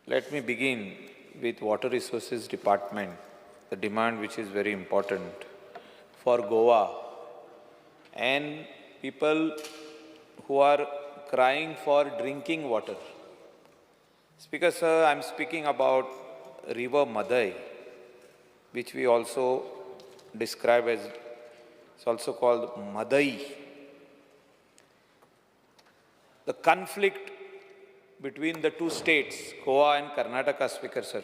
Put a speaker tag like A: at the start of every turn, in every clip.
A: Let me begin with Water Resources Department, the demand which is very important for Goa and people who are crying for drinking water. Speaker sir, I am speaking about River Mhadei, which we also describe as, it's also called Mhadei. The conflict between the two states, Goa and Karnataka, Speaker sir.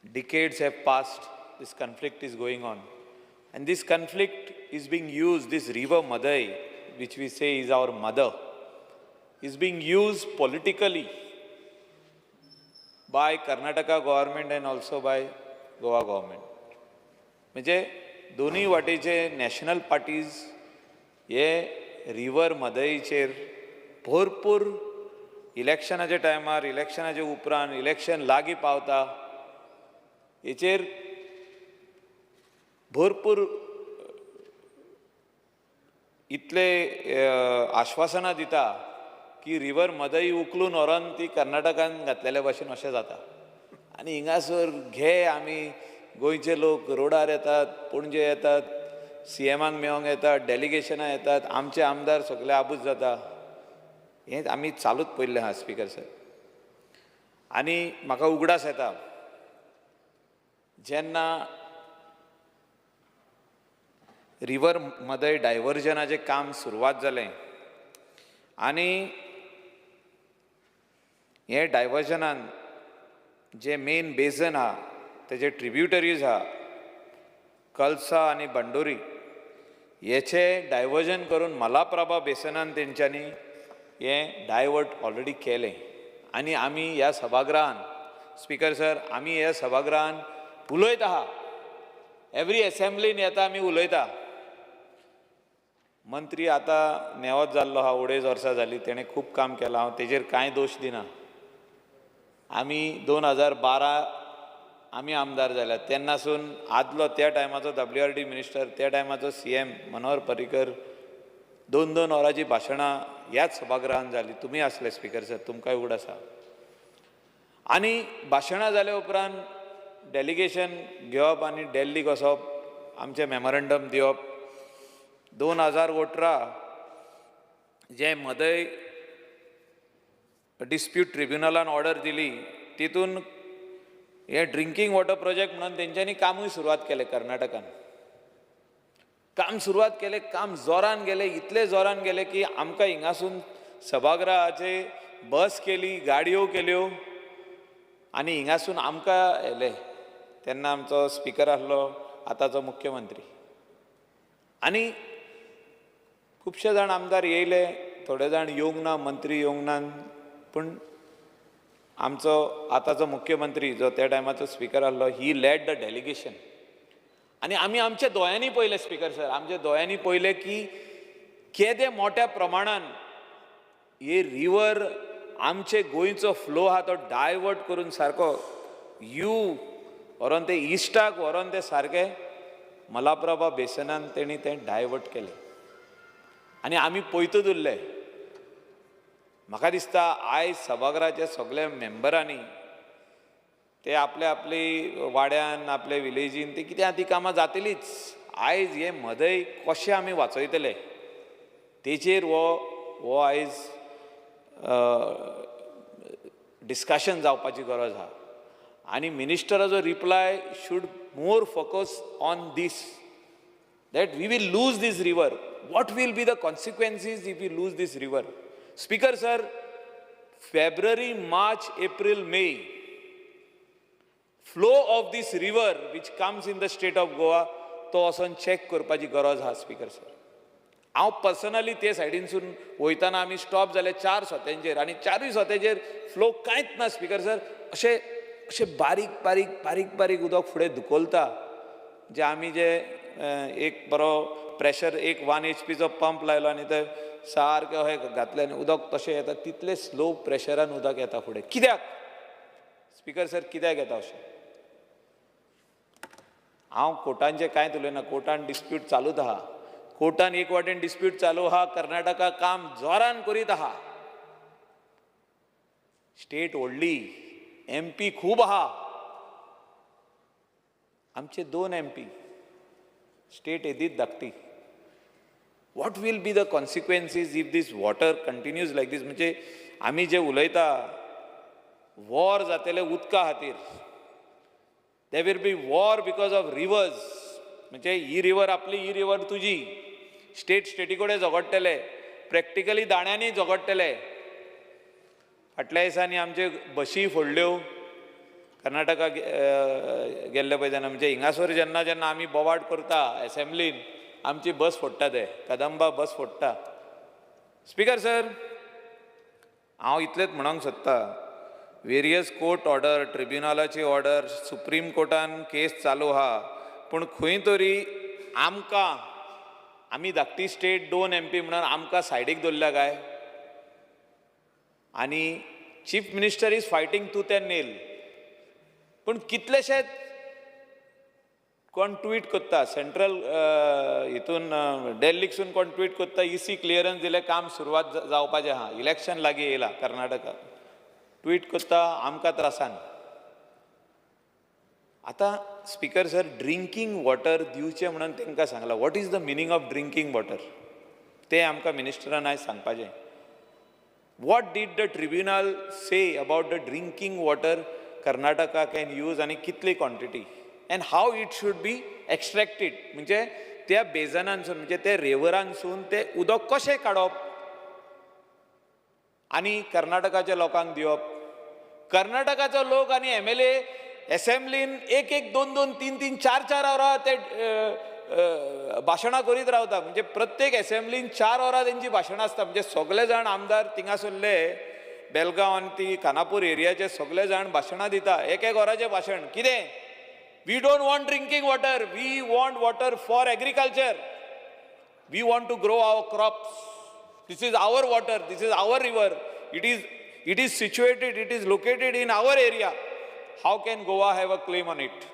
A: Decades have passed, this conflict is going on. And this conflict is being used, this river Mhadei, which we say is our mother, is being used politically by Karnataka government and also by Goa government. म्हणजे दोनूय वाटेचे national parties हे river मदईचेर भरपूर इलेक्शनाच्या टायमार, इलेक्शनाच्या उपरांत, election लागीं पावता, हेचेर भरपूर इतले आश्वासनां दिता की रिवर मदई उखलून व्हरोन ती कर्नाटकान घातलेल्या भशेन अशें जाता. आनी हिंगासर घे आमी गोंयचे लोक रोडार येतात, पणजे येतात, सी एमाक मेळोंक येतात, डेलिगेशनां येतात, आमचे आमदार सगळे आबूज जाता. हें आमी चालूच पळयल्लें आहा स्पिकर सर. आनी म्हाका उगडास येता जेन्ना रिवर मदय डायवर्जनाचें काम सुरवात जालें आनी हें डायवर्जनान जें मेन बेजन आहा तेजे ट्रिब्युटरीज आहा कलसा आनी बंडोरी हेचें डायवर्जन करून मलाप्रभा बेसनान तेंच्यांनी हें डायवर्ट ऑलरेडी केलें. आनी आमी ह्या सभागृहान स्पिकर सर आमी ह्या सभागृहान उलयत आहा, एवरी एसेंब्लीन येता आमी उलयता. मंत्री आतां नेवोच जाल्लो आहा, 2.5 वर्सां जालीं, तेणें खूब काम केलां, हांव तेजेर कांय दोश दिना. आमी 2012 आमी आमदार जाल्यात तेन्नासून आदलो त्या टायमाचो WRD minister, त्या टायमाचो CM Manohar Parrikar 2-2 वरांची भाशणां ह्याच सभागृहान जाली. तुमी आसले स्पिकर सर, तुमकांय उगड आसा. आनी भाशणां जाल्या उपरांत डेलिगेशन घेवप आनी दिल्लीक वचप, आमचें मेमोरंडम दिवप. 2018 जें मदय डिस्प्यूट ट्रिब्युनलान ऑर्डर दिली तितून हे ड्रिंकींग वॉटर प्रोजेक्ट म्हणून तेंच्यांनी कामूय सुरवात केलें. कर्नाटकान काम सुरवात केलें, काम जोरान गेलें, इतलें जोरान गेलें की आमकां हिंगासून सभागृहाचे बस केली, गाडयो केल्यो आनी हिंगासून आमकां येले. तेन्ना आमचो स्पिकर आसलो आतांचो मुख्यमंत्री. आनी खुबशे जाण आमदार येयले, थोडे जाण येवंक ना, मंत्री येवंक ना, पूण आमचो आतांचो मुख्यमंत्री जो त्या टायमाचो स्पिकर आसलो, ही लॅड the delegation. आनी आमी आमच्या दोळ्यांनी पळयलें स्पिकर सर, आमच्या दोळ्यांनी पळयलें की केदे मोठ्या प्रमाणान हे रिवर आमचे गोंयचो फ्लो आहा तो डायवर्ट करून सारको you व्हरोन ते इस्टाक व्हरोन ते सारके मलाप्रभा बेसनान तेणी तें डायवर्ट केलें आनी आमी पळयतूच उरले. म्हाका दिसता आयज सभाघराच्या सगल्या मेंबरांनी ते आपले आपली वाड्यान आपले विलेजीन ते कितें ती कामां जातलीच. आयज हे मदय कशें आमी वाचयतले तेचेर हो हो आयज डिस्कशन जावपाची गरज आहा. आनी मिनिस्टराचो reply should more focus on this, that we will lose this river. What will be the consequences if we lose this river? Speaker sir, February, March, April, May, flow of this river which comes in the state of Goa तो वचोन check करपाची गरज आहा speaker sir. हांव personally ते सायडीनसून वयताना आमी stop जाले 4 सोत्यांचेर आनी 4 सोत्यांचेर फ्लो कांयच ना स्पीकर सर. अशें अशें बारीक बारीक बारीक बारीक उदक फुडें धुकलता. जे आमी जे एक बरो प्रेशर एक 1 HPचो पंप लायलो आनी ते सारकें अशें घातलें आनी उदक तशें येता, तितलें स्लो प्रेशरान उदक येता फुडें. कित्याक स्पीकर सर, कित्याक येता अशें? हांव कोर्टांचें कांयच उलयना, कोर्टान डिस्प्यूट चालूच आहा, कोर्टान एक वाटेन डिस्प्यूट चालू आहा, कर्नाटका काम जोरान करीत आहा. स्टेट व्हडली, एमपी खूब आहा. आमचे दोन एमपी, स्टेट येदीच धाकटी. What will be the consequences if this water continues like this? म्हणजे आमी जे उलयता, वॉर जातले उदका खातीर. There will be war because of rivers. म्हणजे ही रिवर आपली, ही रिवर तुजी. स्टेट स्टेटी कडेन झगडटले, प्रॅक्टिकली दांड्यांनी झगडटले. फाटल्या दिसांनी आमचे बशी फोडल्यो कर्नाटका गेल्ले पळय तेन्ना. म्हणजे हिंगासर जेन्ना जेन्ना आमी बोवाट करता एसेंब्लीन, आमची बस फोडटा ते, कदंबा बस फोडटा. स्पिकर सर, हांव इतलेंच म्हणूंक सोदता, वेरियस कोर्ट ऑर्डर, ट्रिब्युनलाची ऑर्डर, सुप्रीम कोर्टान केस चालू आहा, पूण खंय तरी आमकां, आमी धाकटी स्टेट, दोन एमपी म्हणून आमकां सायडीक दवरल्या काय? आनी Chief Minister is fighting tooth and nail. पूण कितलेशेच कोण ट्वीट करता, सेंट्रल हितून डेल्लीकसून कोण ट्वीट करता, इसी क्लियरन्स दिलें, काम सुरवात जावपाचें आहा, इलेक्शन लागीं येयलां. कर्नाटका ट्वीट करता, आमकां त्रासान. आतां स्पिकर सर, ड्रिंकींग वॉटर दिवचें म्हणून तांकां सांगलां. What is the meaning of drinking water तें आमकां मिनिस्टरान आयज सांगपाचें. What did the tribunal say about the drinking water Karnataka can use आनी कितली quantity and how it should be extracted? म्हणजे त्या बेजनांसून, म्हणजे त्या रिवरांसून तें उदक कशें काडप आनी कर्नाटकाच्या लोकांक दिवप? कर्नाटकाचो लोक आनी एमएलए एसेंब्लीन एक एक, दोन दोन, तीन तीन, चार चार वरां ते अ, अ, भाशणां करीत रावता. म्हणजे प्रत्येक एसेंब्लीन 4 वरां तेंची भाशणां आसता. म्हणजे सगळे जाण आमदार थिंगासरले, बेलगांव आनी ती खानापूर एरियाचे सगळे जाण भाशणां दिता, एक एक वराचें भाशण. कितें? We don't want drinking water, we want water for agriculture, we want to grow our crops. This is our water, this is our river. It is situated, it is located in our area. How can Goa have a claim on it?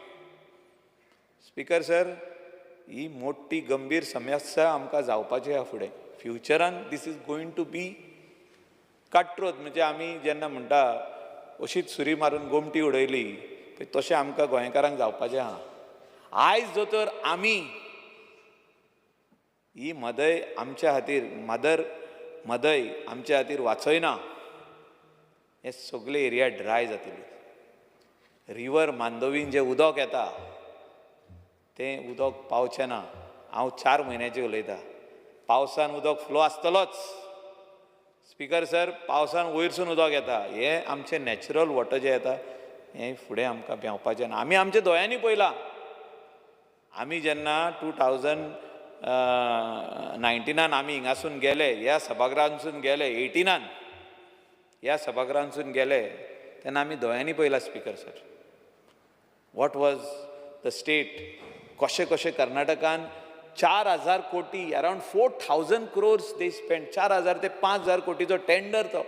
A: Speaker sir, ही मोठी गंभीर समस्या आमकां जावपाची आहा फुडें फ्युचरान. This is going to be cutthroat. म्हणजे आमी जेन्ना म्हणटा, अशीच सुरी मारून गोमटी उडयली, तशें आमकां गोंयकारांक जावपाचें आहा. आयज जर तर आमी ही म्हादय आमच्या खातीर, मदर म्हादय आमच्या खातीर वाचयना, हे सगळे एरिया ड्राय जातली. रिवर मांडवीन जें उदक येता तें उदक पावचें ना. हांव 4 म्हयन्याचें उलयतां. पावसान उदक फ्लो आसतलोच स्पिकर सर. पावसान वयरसून उदक येता. हें आमचें नॅचरल वॉटर जें येता, हें फुडें आमकां पेंवपाचें ना. आमी आमच्या दोळ्यांनी पळयलां. आमी जेन्ना 2019नान आमी हिंगासून गेले, ह्या सभागृहांसून गेले, 18नान ह्या सभागृहांसून गेले, तेन्ना आमी दोळ्यांनी पळयलां, speaker sir, what was the state. कशें कशें कर्नाटकान 4000 कोटी, around 4,000 crores they spend. 4000 ते 5000 कोटीचो टेंडर तो.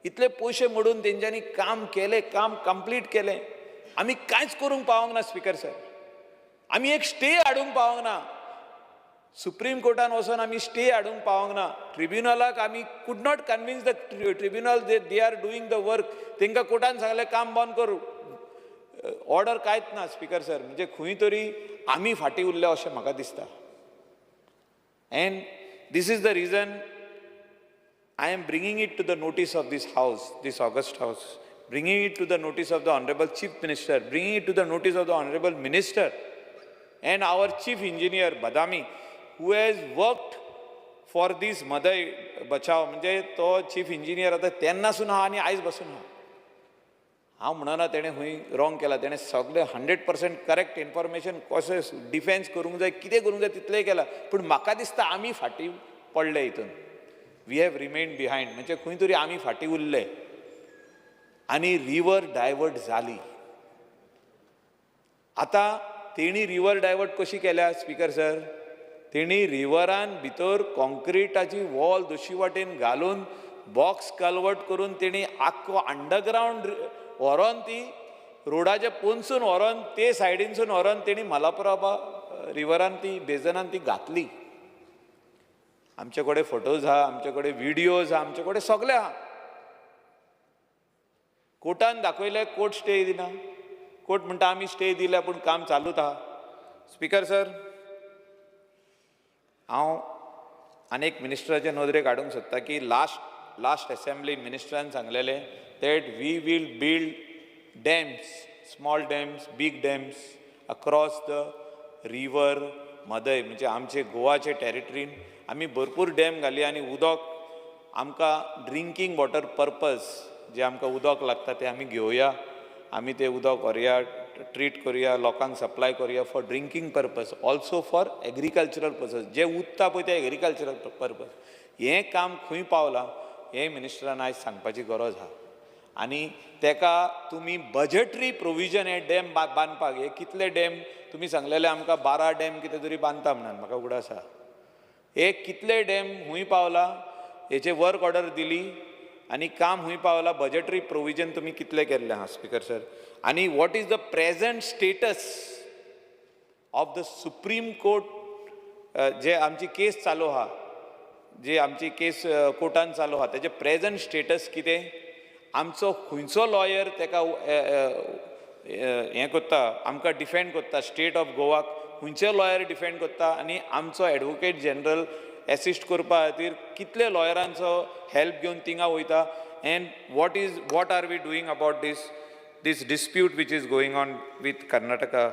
A: इतले पयशे मोडून तेंच्यांनी काम केलें, काम कंप्लीट केलें. आमी कांयच करूंक पावोंक ना स्पिकर सर. आमी एक स्टे हाडूंक पावोंक ना. सुप्रीम कोर्टान वचोन आमी स्टे हाडूंक पावोंक ना. ट्रिब्युनलाक आमी could not convince the tribunal they are doing the work. तांकां कोर्टान सांगलें, काम बंद करूं. ऑर्डर कांयच ना स्पिकर सर. म्हणजे खंय तरी आमी फाटीं उरले अशें म्हाका दिसता. And this is the reason I am bringing it to the notice of this house, this august house, bringing it to the notice of the Honorable Chief Minister, bringing it to the notice of the Honorable Minister and our Chief Engineer Badami, who has worked for this Mhadei Bachao. म्हणजे तो chief engineer आतां तेन्नासून आहा आनी आयज बसून आहा. हांव म्हणना तेणें खंय रॉंग केलां. तेणें सगळें 100% करेक्ट इन्फॉर्मेशन, कशें डिफेन्स करूंक जाय, कितें करूंक जाय, तितलें केलां. पूण म्हाका दिसता आमी फाटीं पडले हितून. We have remain behind. म्हणजे खंय तरी आमी फाटीं उरले आनी रिवर डायवर्ट जाली. आतां तेणी रिवर डायवर्ट कशी केल्या स्पिकर सर? तेणी रिवरान भितर कॉन्क्रिटाची वॉल दोशी वाटेन घालून, बॉक्स कलवर्ट करून, तेणी आख्खो अंडरग्रावंड व्हरोन, ती रोडाच्या पोनसून व्हरोन, ते सायडीनसून व्हरोन तेणी मलाप्रभा रिवरान ती बेजनान ती घातली. आमचे कडेन फोटोज आहा, आमचे कडेन विडियोज आहा, आमचे कडेन सगळें आहा. कोर्टान दाखयलें, कोर्ट स्टे दिना. कोर्ट म्हणटा आमी स्टे दिल्या पूण काम चालूच आहा. स्पिकर सर, हांव आनी एक मिनिस्टराचे नदरेक हाडूंक सोदता की लास्ट लास्ट एसेंब्ली मिनिस्टरान सांगलेलें that we will build dams, small dams, big dams across the river Mhadei. म्हणजे आमचे गोवाचे टेरिटरीन आमी भरपूर डॅम घाली आनी उदक आमकां ड्रिंकींग वॉटर पर्पज जें आमकां उदक लागता तें आमी घेवया, आमी तें उदक व्हरया, ट्रीट करुया, लोकांक सप्लाय करुया for drinking purpose, also for agricultural purpose. जें उरता पळय तें एग्रीकल्चरल पर्पज. हें काम खंय पावलां हें मिनिस्टरान आयज सांगपाची गरज आहा. आनी तेका तुमी बजटरी प्रोविजन हे डॅम बांदपाक हे कितले डॅम तुमी सांगलेले आमकां 12 डॅम कितें तरी बांदता म्हणून म्हाका उगडास आसा. हे कितले डॅम हूंय पावला, हेचे वर्क ऑर्डर दिली आनी काम हूंय पावला, बजटरी प्रोविजन तुमी कितले केल्ले आहा स्पिकर सर? आनी what is the present status of the Supreme Court जे आमची केस चालू आहा, जी आमची केस कोर्टान चालू आहा, तेजे प्रेजंट स्टेटस कितें? आमचो खंयचो लॉयर तेका हें करता, आमकां डिफेंड करता? स्टेट ऑफ गोवाक खंयचे लॉयर डिफेंड करता आनी आमचो एडवोकेट जनरल एसिस्ट करपा खातीर कितले लॉयरांचो हेल्प घेवन थिंगा वयता? And what are we doing about this dispute which is going on with Karnataka?